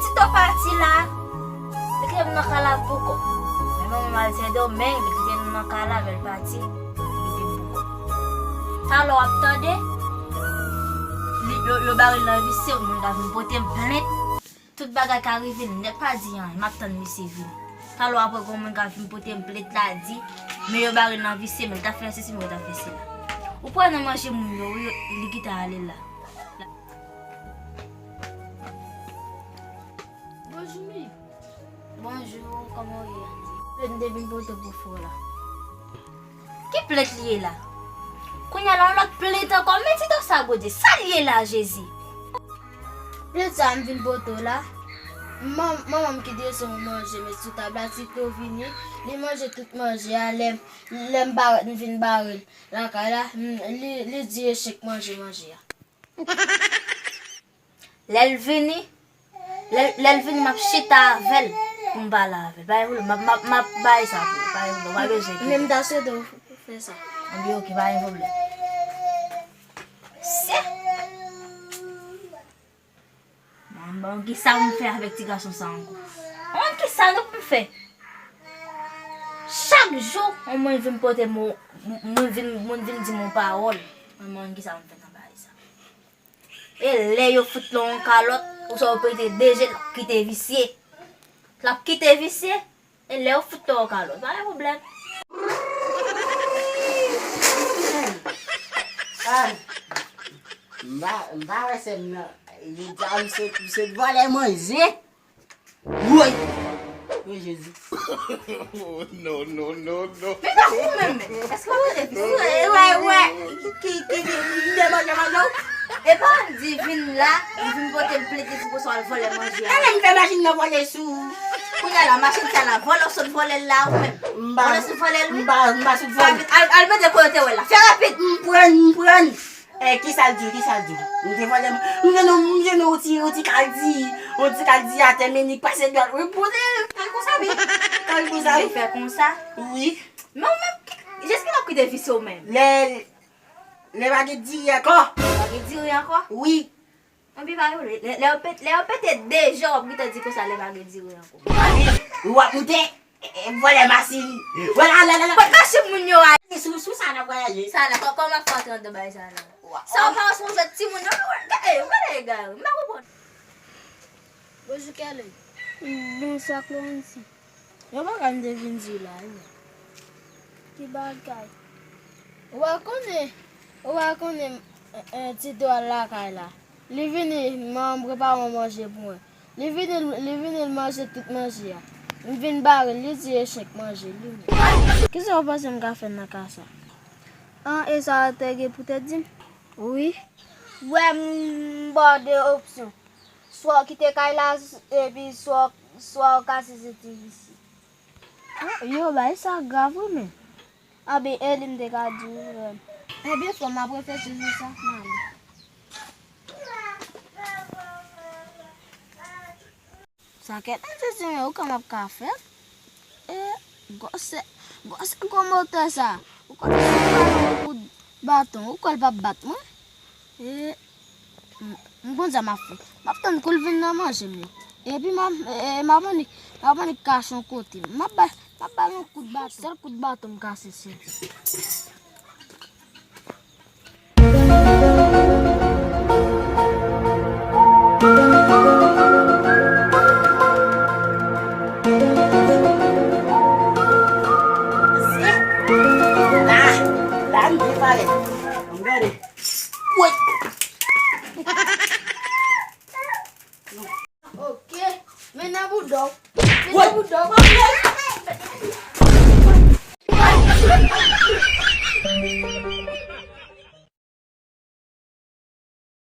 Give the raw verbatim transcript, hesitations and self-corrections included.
Tito pati la, li kite m nan kay la pou kò. Men manman m al sède w, men li kite m nan kay la, men l pati, li kite m pou kò. Talè w ap tande, li, yo, yo bare l nan visye, moun ka vin pote m plent. Tout bagay ka rive nèt, pa di anyen, m ap tann misye vini. Talè w apre gon moun ka vin pote m plent la di, men yo bare l nan visye, men l ta fè sesi, men l ta fè sela. Ou kwè nan manje moun yo, wi, li kite ale la. Bonjou, mi. Bonjou, kòman w ye, Andy? Plent m te vin pote pou frè w la. Ki plent li ye la? Kounye a la, yon lòt plent ankò. Men ti dòk sa, Bondye, sa l ye la, Jezi? Plent sa m vin pote w la. Man-, manman m ki dresè yon manje, met sou tab la, Tito vini, li manje tout manje a, lè, lè m parèt, m vin bare l lakay la, m, li, li di echèk manje manje a. Lè l vini, lè, lè l vini, m ap chita avè l pou m pale avè l. Pa gen pwoblèm, m ap, m ap, m ap bay sa pou ou. Pa gen pwoblèm, w pa bezwen enkyete. Men m ta swete w fè sa. Anben, oke, pa gen pwoblèm. Se. Bon, bon, kisa pou m fè avèk ti gason sa ankò? Bon, kisa nou pou m fè? Chak jou, yon moun vin pote m, moun vin, moun vin di m yon pawòl. Bon, bon, kisa pou m fè nan bagay sa? E lè yo fout lan yon kalòt, oswa yo pete de je, l ap kite visye. L ap kite visye, e lè yo fout lan yon kalòt, pa gen pwoblèm. Ay, m pa, m pa wè sè m nan. Yo di a, m se, m se vòlè manje. Woy! Woy, Jezi. Oh, no, no, no, no. Men pa fou menm, men. Èske w pa konnen fis? Wè, wè, wè. Ki, ki, ki, ki, ki te manje, manje w? E pa w di vin la, vin pote m plent, li di konsa w al vòlè manje a. Talè m fè machin nan vole sou. Kounye a la, machin sa la, vòlè w sot vòlè l la, ou menm. M pa, vòlè sot vòlè l, wi. M pa, m pa sot vòlè. Al, al, al mete kote w la. Fè rapid. M pran, m pran. Eh, kisa l di w, kisa l di w? M te vòlè, m jwenn yon, m jwenn yon ti, yon ti kaldi, yon ti kaldi atè, men li pase dwat, wi, pote, kal konsa, wi. Kal konsa, wi. Fè konsa? Wi. Men ou menm, ki, jis ki l ap kite visye ou menm? Lè, lè pa gen diri ankò. Pa gen diri ankò? Wi. Anpi pa yo, lè, lè yo pete, lè yo pete de je, w ap gentan di konsa lè pa gen diri ankò. Wi, w ap moute. E, e, vòlè masin. Vòlè, la, la, la. Kot machin moun yo a? Sou, sou sa n ap vwayaje. Sa la, kò, kòman fè antre anndan bagay sa la? Sa w pa responsab timoun yo, gade, gade egare, m pa konprann. Bonjou, Kèlin. Bonswa, Clorency. Yon bagay m te vin di w la, wi. Ki bagay? Ou pa konnen, ou pa konnen, eh, eh, Tito al lakay la. Li vini, manman m prepare yon manje pou mwen. Li vini, li vini, l manje tout manje a. M vin bare l, li di echèk manje li menm. Kisa w panse m ka fè nan ka sa? An, e sa w te gen pou te di m? Wi. Wè, m ba w de opsyon. Swa w kite kay la, epi swa, swa w kase senti visye. An, yo, bagay sa grav wi, men. Anben, e li m te ka di w, frè m. Ebyen, frè m, m ap reflechi sou sa, m ale. Sa kèt, m sezi, men ou ka m ap ka fè. E, gwosè, gwosè gwo motè sa. Ou kwè si m ba l yon kout baton, ou kwè l p ap bat mwen? E, M, m konn sa m ap fè. M ap tann kou l vin nan manje m yo. Epi m ap, e, m ap annik, m ap annik kache yon kote. M ap ba, m ap ba l yon kout baton. Sèl kout baton m kase se li. La, la, m te pale. Ann gade. Woy! Ok. Men nan bouda w. Men nan bouda w.